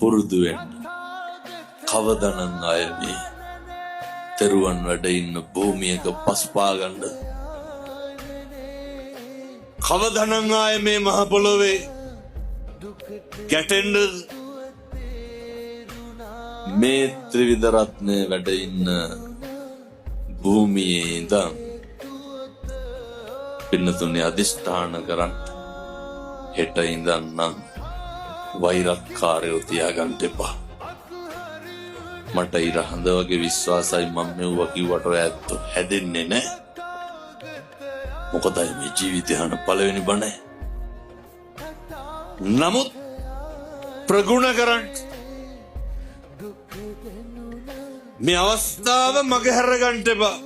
පුරුදු වෙන්න. කවදනම් අය මේ තෙරුවන් වැඩ ඉන්න භූමියක පස්පා ගන්නද? කවදනම් ආය මේ මහ පොළොවේ ගැටෙන්නද? මේ ත්‍රිවිධ රත්නය වැඩ ඉන්න භූමියේ ඉඳන් පින්නතුනේ අදිෂ්ඨාන කරන්න, හෙට ඉඳන් නම් වෛරක්කාරයෝ තියාගන්න එපා. මට ඉර හඳ වගේ විශ්වාසයි මම මෙව්වා කිව්වට ඔය ඇත්තෝ හැදෙන්නේ නෑ. මොකදයි මේ ජීවිතය අහන පළවෙනි බණ. නමුත් ප්‍රගුණ කරන්න, මේ අවස්ථාව මගහැර ගන්න එපා.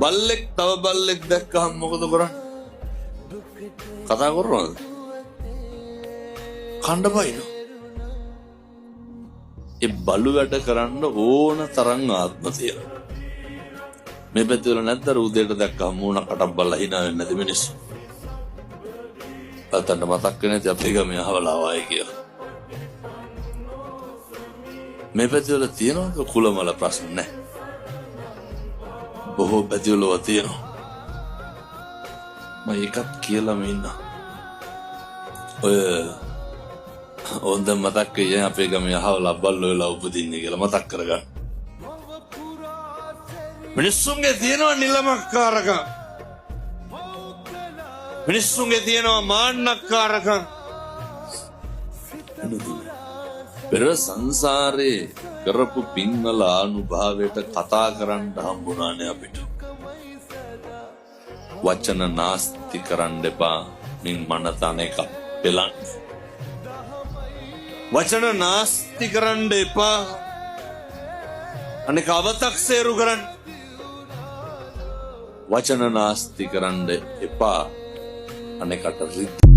බල්ලෙක් තව බල්ලෙක් දැක්කහම මොකද කරන්නේ? කතා කරනවද? කණ්ඩ බයිනවා. ඒ බලු වැඩ කරන්න ඕන තරම් ආත්ම තියෙනවා. මේ පැති වල නැද්ද අර උදේට දැක්කහම මූණ කටක් බලලා හිනා වෙන්නේ නැති මිනිස්සු? අතන්න මතක් වෙන්නේ නැති අපේ ගමේ අහවලා ආවයි කියලා. මේ පැති වල තියෙනවද කුලමල ප්‍රශ්න? නැහැ. බොහෝ පැති වල ඒවා තියෙනවා. මම ඒකත් කියලාම ඉන්නවා. ඔය ඕන් දැන් මතක් වෙයි අපේ ගමේ අහවලා බල්ලෝ වෙලා උපදින්නේ කියලා මතක් කරගන්න. මිනිස්සුන්ගේ තියෙනවා නිලමක්කාරකම්. මිනිස්සුන්ගේ තියෙනවා මාන්නක්කාරකම්. පෙර සංසාරේ කරපු පින්වල ආනුභාවයට කතා කරන්න හම්බුණානේ අපිට. වචන නාස්ති කරන්න එපා. මින් මන තන එකක් පෙලන්න. වචන නාස්ති කරන්න එපා. අනෙක අවතක්සේරු කරන්න. වචන නාස්ති කරන්න එපා. අනෙකට රිද්ද